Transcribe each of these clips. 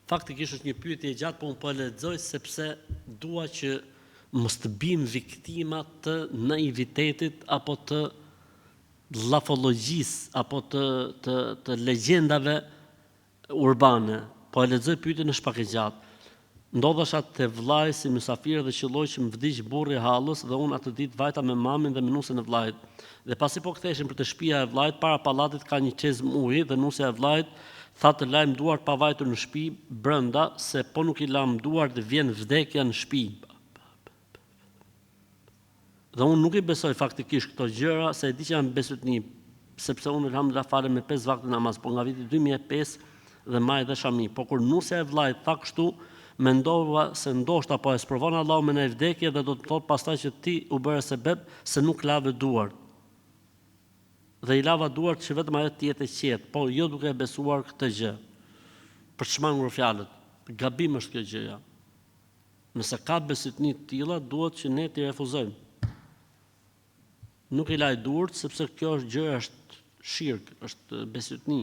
Faktikisht është një pyetje e gjatë, po unë po e lexoj sepse dua që mos të bim viktima të naivitetit apo të llafollogjisë apo të të të legjendave urbane. Po e lexoj pyetjen është pak e gjatë. Ndodhesha te vëllai si mysafir dhe qëlloi që më vdiq burri i hallës dhe unë atë ditë vajta me mamin dhe me nusen e vëllait. Dhe pasi po ktheheshim për te shpia e vëllait para pallatit ka një çezmë uji dhe nusja e vëllait tha të lajmë duart pa vajtur në shpi brenda se po nuk i lamë duart vjen vdekja në shpi. Dhe unë nuk i besoj faktikisht këto gjëra se e di që janë bestytni, sepse unë elhamdulillah falem me 5 vakte namaz, po nga viti 2005 dhe maj dhe shami. Po kur nusja e vllait tha kështu, mendova se ndoshta po e sprovon Allahu me naj vdekje dhe do të thotë pastaj që ti u bëre sebeb se nuk lave duart. Dhe i lava duart që vetëm ajo të jetë e qetë, po jo duke e besuar këtë gjë. Për të shmangur fjalët. Gabim është kjo gjëja. Nëse ka bestytni të tilla, duhet që ne t'i refuzojmë. Nuk i laj duart sepse kjo është gjë është shirk, është bestytni.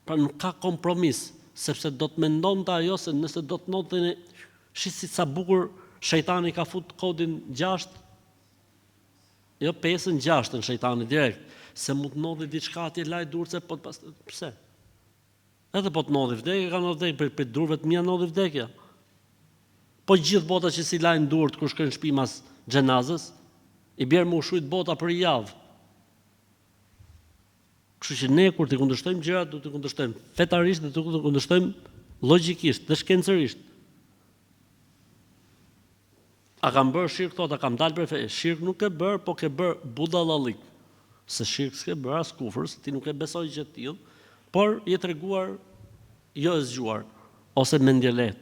Pra nuk ka kompromis, sepse do të mendonte ajo se nëse do të ndodhte në shih si sa bukur shejtani ka fut kodin 6 jo 5-ën 6-ën shejtani direkt, se mund të ndodhi diçka atje laj duart se po të pas pse? Edhe po të ndodhi vdekja, ka ndodhur vdekja, prej, prej durve të mia ndodhi vdekja. Po gjithë bota që s'i lajnë durt kur shkojnë në shtëpi mas xhenazës, i bjerë me u shujt bota për një javë. Kështu që ne kur t'i kundërshtojmë gjërat, duhet t'i kundërshtojmë fetarisht dhe duhet t'i kundërshtojmë logjikisht dhe shkencërisht. A kam bërë shirk thotë, a kam dalë prej feje? Shirk nuk ke bërë, po ke bërë budallallik. Se shirk s'ke bërë as kufër, se ti nuk e besoj gjë të tillë, por je treguar jo e zgjuar ose mendjelehtë.